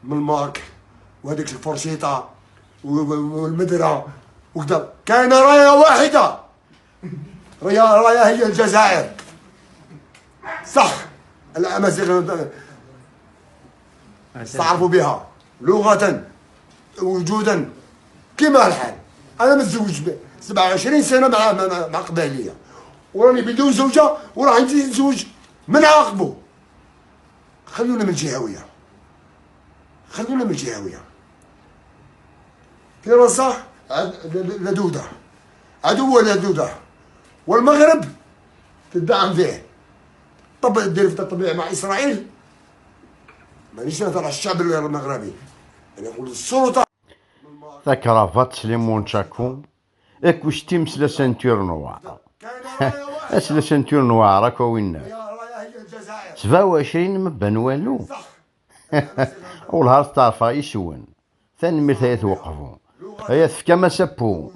من الماك وهذيك الفرشيطه والمدره وكذا. كاينه رايه واحده، رايه هي الجزائر. صح، الامازيغ استعرفوا بها لغة وجودا كما الحال. انا متزوج 27 سنة مع قبائليه، وراني بدون زوجه، وراح نزيد نتزوج من عاقبه. خلونا من الجهويه، خلونا من الجهويه. فرنسا لدوده، عدوه لدوده، والمغرب تدعم فيه. طب دير في التطبيع مع اسرائيل. مانيش نهضر على الشعب المغربي، انا نقول السلطه. تكرافات سليمون تشاكو اكوشتيمس la ceinture noire، اس la ceinture noire راكو وين 27 ما بان والو. والهار تعرف يسون ثاني مثل توقفوا هيا تفكا ما سابو.